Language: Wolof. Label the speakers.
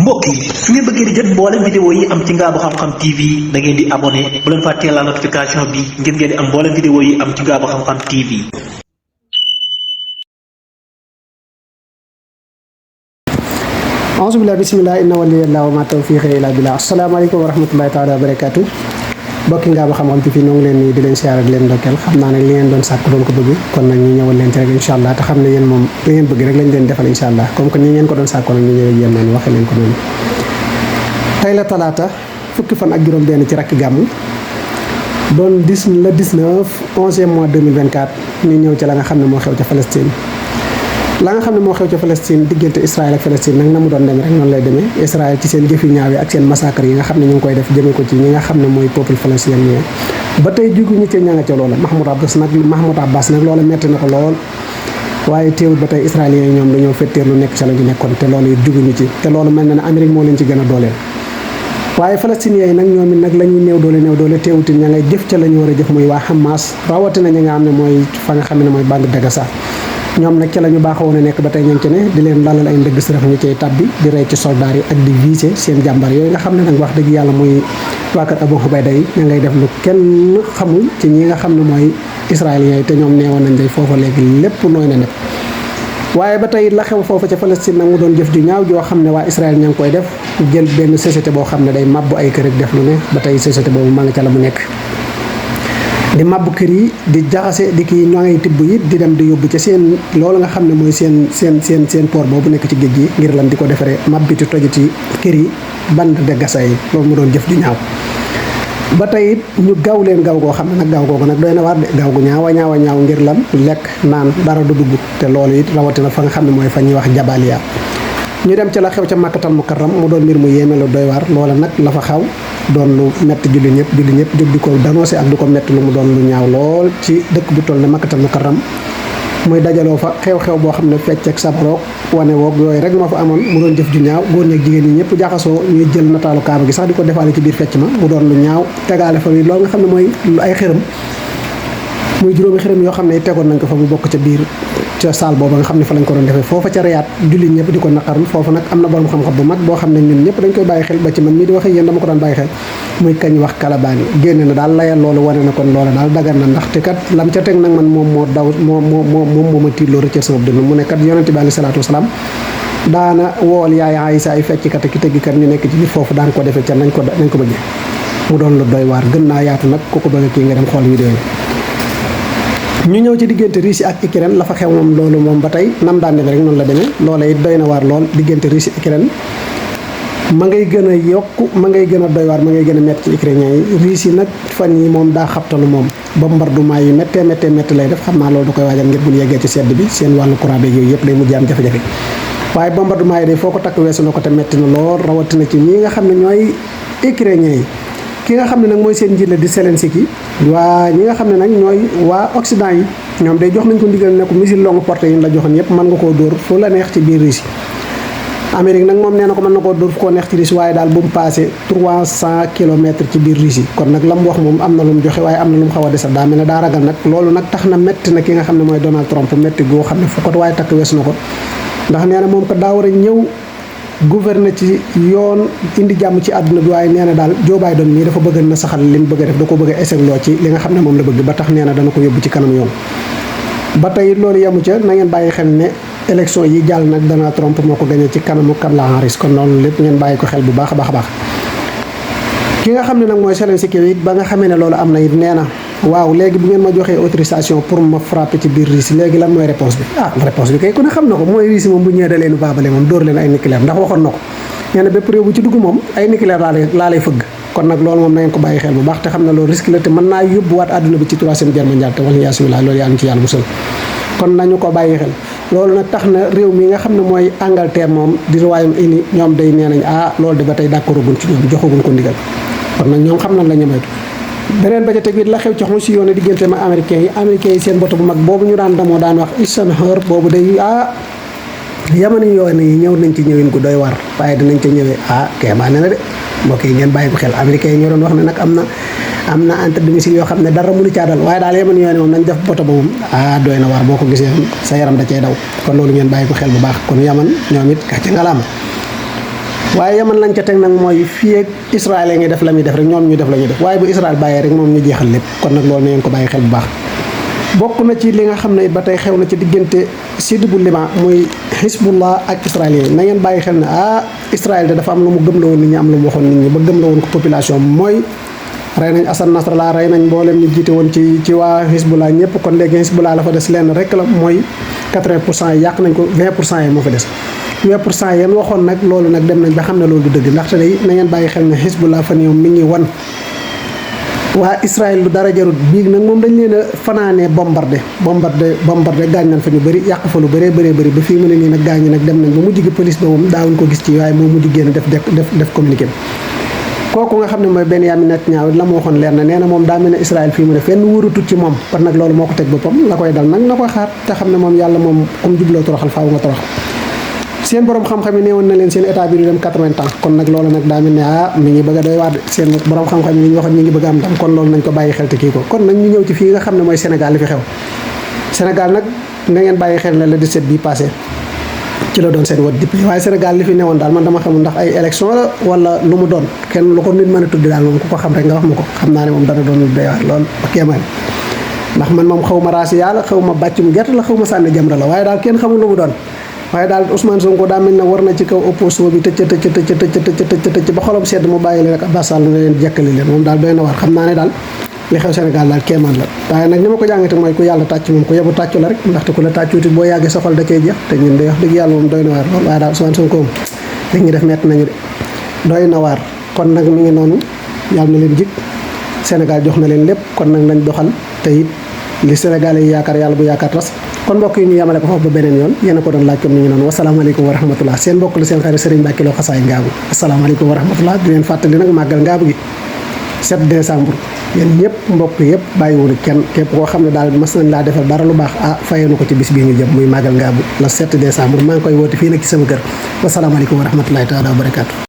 Speaker 1: mbokk yi su ngeen bëggee di jot mboolem vidéo yi am ci Ngabou Xam-Xam TV da ngeen di abonné bu leen fàttee la notification bi ngir ngeen di am mboolem vidéo yi am ci Ngabou Xam-Xam TV.
Speaker 2: auzu billahi bismillah inna waliyallahu wa ma tawfiqi illa billah. asalaamaaleykum wa rahmatullahi taala wa barakatuh. mbokki Ngabou Xam-Xam TV ñoo ngi leen nii di leen siyaar ak leen ndokkeel xam naa ne li ngeen doon sàkk doon ko bëgg kon nag ñu ñëwal leen ci rek incha allah te xam ne yéen moom li ngeen bëgg rek lañ leen defal incha allah comme que nii ngeen ko doon sàkkoon nag ñu ñëwee yéen noonu waxee leen ko noonu. tey la talaata fukki fan ak juróom benn ci rakki gàmmu doon le 19 11e mois 2024 ñu ñëw ci la nga xam ne moo xew ca Palestine. la nga xam ne moo xew ca Palestine diggante Israël ak Palestine nag na mu doon demee rek noonu lay demee Israël ci seen jëf yu ñaaw yi ak seen massacre yi nga xam ne ñu ngi koy def jëmee ko ci ñi nga xam ne mooy peuple palestinien ba tey juguñu ca ña nga ca loola Mahmoud Abbas nag loola metti na ko lool waaye teewul ba tey israéliens yi ñoom dañoo fetteer lu nekk ca la ñu nekkoon te loolu it juguñu ci te loolu mel na ne Amérique moo leen ci gën a dooleel waaye palestiniens yi nag ñoom it nag la ñuy néew doole teewuti ña ngay jëf ca la ñu war a jëf muy waa Hamas rawatina ñi nga xam ne mooy fa nga xam ne mooy bande de Gaza ñoom nag ca la ñu baaxoo woon a nekk ba tey ña ci ne di leen lalal ay ndëgg sërëx ñu cay tabbi di rey ci soldats yi ak di viser seen jàmbar yooyu nga xam ne nag wax dëgg yàlla muy waa kër Abu Ubayda yi ña ngay def lu kenn xamul ci ñi nga xam ne mooy israéliens yi te ñoom neewoon nañ day foofa léegi lépp nooy na nepp waaye ba tey la xew foofa ca Palestine nag mu doon jëf ju ñaaw joo xam ne waa Israël ña ngi koy def jël benn société boo xam ne day mabbu ay kër ak def lu ne ba tey société boobu ma nga ca la mu nekk di mabbu kër yi di jaxase di kii ñoo ngay tibb it di dem di yóbbu ca seen loolu nga xam ne mooy seen port boobu nekk ci géej gi ngir lan di ko defaree mabbiti tojiti kër yi bande de Gaza yi loolu mu doon jëf ju ñaaw ba tey it ñu gaaw leen gaaw goo xam ne nag gaaw googu nag doy na waar de gaaw gu ñaaw ngir lan lekk naan dara du dugg te loolu it rawatina fa nga xam ne mooy fa ñuy wax Jabaaliya ñu dem ca la xew ca Makkatal Mukarram mu doon mbir mu yéeme lu doy waar loola nag la fa xaw doon lu metti julli ñëpp jóg di ko danoncé ak du ko metti lu mu doon lu ñaaw lool ci dëkk bu toll ne Makkatal Mukarram muy dajaloo fa xew-xew boo xam ne fecc ak sabroog wane woog yooyu rek moo fa amoon mu doon jëf ju ñaaw góor ñi ak jigéen ñi ñëpp jaxasoo ñuy jël nataalu kaaba gi sax di ko defaale ci biir fecc ma mu doon lu ñaaw tegaale fa loolu nga xam ne mooy ay xërëm muy juróomi xërëm yoo xam ne tegoon nañ ko fa mu bokk ca biir ca saal booba nga xam ne fa lañ ko doon defee foofa ca Riyad jullit ñëpp di ko naqarul foofu nag am na borom xam-xam bu mag boo xam ne ñun ñëpp dañ koy bàyyi xel ba ci man mii di wax ak yéen dama ko daan bàyyi xel muy kañ wax Kalabaani génne na daal layal loolu wane na kon loola daal dagan na ndaxte kat lam ca teg nag man moom moo daw moo ma tiitloo rëccal sama dënn mu ne kat yonente bi alayhi salaatu wasalaam daana wool yaay Aysa ay fecckat ak tëggkat ñu nekk ci biir foofu daan ko defee ca nañ ko bëggee mu doon lu doy waar gën naa yaatu nag ku ko bëgg kii nga dem xool vidéo yi ñu ñëw ci diggante Russie ak Ukraine la fa xew moom loolu moom ba tey nam daan demee rek noonu la demee loola it doy na waar lool diggante Russie Ukraine ma ngay gën a yokku ma ngay gën a doy waar ma ngay gën a métti ci ukrainien yi Russie nag fan yi moom daa xabtalu moom bombardement yu méttee lay def xam naa loolu da koy waajal ngir bu ñu yeggee ci sedd bi seen wàllu courant beeg yooyu yëpp day mujj am jafe-jafe waaye bombardement yi day foo ko takk weesu na ko te métti na lool rawatina ci ñi nga xam ne ñooy ukrainien yi ki nga xam ne nag mooy seen njiit la di Zelensky waa ñi nga xam ne nag ñooy waa Occident yi ñoom day jox nañ ko ndigal ne ko missile longue portée yi ñu la joxoon yëpp mën nga koo dóor fu la neex ci biir Russie Amérique nag moom nee na ko mën na koo dóor fu ko neex ci Russie waaye daal bu mu passé 300 kilomètres ci biir Russie kon nag la mu wax moom am na lu mu joxe waaye am na lu mu xaw a desal daa mel ne daa ragal nag loolu nag tax na métti na ki nga xam ne mooy Donald Trump métti goo xam ne fu ko waaye takk weesu na ko ndax nee na moom ko daa war a ñëw gouverner ci yoon indi jàmm ci àdduna bi waaye nee na daal Joe Biden mii dafa bëgg na saxal li mu bëgg a def da ko bëgg a ésegloo ci li nga xam ne moom la bëgg ba tax nee na dana ko yóbbu ci kanam yoon ba tey loolu yemu ca na ngeen bàyyi xel ne élection yi jàll nag Donald Trump moo ko gagné ci kanamu Kamala Harris kon loolu lépp ngeen bàyyi ko xel bu baax a baax ki nga xam ne nag mooy Zelensky it ba nga xamee ne loolu am na it nee na waaw léegi bu ngeen ma joxee autorisation pour ma frapper ci biir Russie léegi lan mooy réponse bi réponse bi kay ku ne xam na ko mooy Russie moom bu ñëwee da leen baabale moom dóor leen ay nucléaire ndax waxoon na ko nee na bépp réew bu ci dugg moom ay nucléaire laa lay fëgg kon nag loolu moom na ngeen ko bàyyi xel bu baax te xam ne loolu risque la te mën naa yóbbuwaat àdduna bi ci 3e guerre mondiale te wala yasubilaa loolu yaa ngi ci yàlla musal kon nañu ko bàyyi xel loolu nag tax na réew mi nga xam ne mooy Angleterre moom di Royaume-Uni ñoom day nee nañ loolu de ba tey d'accorduñ ci ñoom joxaguñ ko ndigal kon nag ñoom xam nañ la ñemeetu beneen ba ca teg it la xew ci xon si yoone diggante ma américains yi seen boto bu mag boobu ñu daan damoo daan wax Eisenhower boobu day yamani yoone yi ñëw nañ ci ñëwin gu doy war waaye dinañ ca ñëwee kéemaa ne na de mbokk yi ngeen bàyyi ko xel américains yi ñoo doon wax ne nag am na entre domicile yoo xam ne dara mënu caa dal waaye daal yamani yoone moom nañ def boto ba moom doy na war boo ko gisee sa yaram da cay daw kon loolu ngeen bàyyi ko xel bu baax kon yaman ñoom it gàcce ngalaama waaye yaman lañ ca teg nag mooy fii ak Israël ngi def la muy def rek ñoom ñu def la ñuy def waaye bu Israël bàyyee rek moom ñu jeexal lépp kon nag loolu na ngeen ko bàyyi xel bu baax. bokk na ci li nga xam ne ba tey xew na ci diggante sud bu Liban muy Hezbollah ak israélien na ngeen bàyyi xel ne Israël de dafa am lu mu gëm la woon nit ñi am lu mu waxoon nit ñi ba gëm la woon ko population mooy rey nañ Hassan Nasrallah rey nañ mboolem ñu jiite woon ci waa Hezbollah ñëpp kon léegi Hezbollah la fa des lenn rek la mooy 80% yi yàq nañ ko 20% yi moo fa des 20% yéen waxoon nag loolu nag dem nañ ba xam ne loolu du dëgg ndaxte day na ngeen bàyyi xel ne Hezbollah fan yow mi ngi wan waa Israël lu dara jarut biig nag moom dañ leen a fanaanee bombardé gaañ nañ fa ñu bëri yàq fa lu bëree bëri ba fii mu ne nii nag gaañ ñi nag dem nañ ba mujj gi police ba moom daawuñ ko gis ci waaye moo mujj génn def communiqué kooku nga xam ne mooy Benyamin Netanyahu la ma waxoon leer na nee na moom daa mel ne Israël fii mu ne fenn wóorutut ci moom kon nag loolu moo ko teg boppam la koy dal nag na koy xaar te xam ne moom yàlla moom comme jubloo toroxal faaw nga toroxal seen borom xam-xam yi neewoon na leen seen état bi du dem 80 ans kon nag loolu nag daa mel ne mi ngi bëgg a doy waar seen borom xam-xam yi li ñu waxoon ñu ngi bëgg a am ndam kon loolu nañ ko bàyyi xel te kii ko kon nag ñu ñëw ci fii nga xam ne mooy Sénégal li fi xew Sénégal nag na ngeen bàyyi xel ne le 17 bii passé ci la doon seen wat député waaye Sénégal li fi newoon daal man dama xamul ndax ay élection la wala lu mu doon kenn lu ko nit mën a tuddi daal moom ku ko xam rek nga wax ma ko xam naa ne moom dana doon lu doy waar lool ba kéemaan ndax man moom xaw ma raasi yàlla xaw ma bàccum gerte la xaw ma sànni jamra la waaye daal kenn xamul lu mu doon waaye daal Ousmane Sonko daa mel ne war na ci kaw opposition bi tëcc ba xolam sedd mu bàyyi leen rek Abbas Sall ne leen jekkali leen moom daal doy na war xam naa ne daal li xew Sénégal daal kéemaan la waaye nag ni ma ko jàngate mooy ku yàlla tàcc moom ku yebu tàccu la rek ndaxte ku la tàccuuti boo yàggee sa xol da cay jeex te ñun day wax dëgg yàlla moom doy na waar lool waaye daal Ousmane Sonko moom li ñu def metti nañu de doy na waar kon nag mi ngi noonu yàlla na leen jik Sénégal jox na leen lépp kon nag nañ doxal te it li Sénégalais yi yaakaar yàlla bu yaakaar tas kon mbokk yi ñu yamale ko foofu ba beneen yoon yéen a ko doon laaj comme ni ngi noonu wasalaamaaleykum wa rahmatullah seen mbokk la seen xarit Serigne Mbacke Lo Xasaay Ngaabu asalaamaaleykum wa rahmatullah di leen fàttali nag màggal Ngaabu gi 7 décembre yéen ñëpp mbokk yëpp bàyyiwuñu kenn képp koo xam ne daal mas nañ laa defal dara lu baax fayeenu ko ci bis bii ñu jëm muy màggal Ngaabu la 7 décembre maa ngi koy woote fii nag ci sama kër wasalaamaaleykum wa rahmatullahi taala wa barakaatu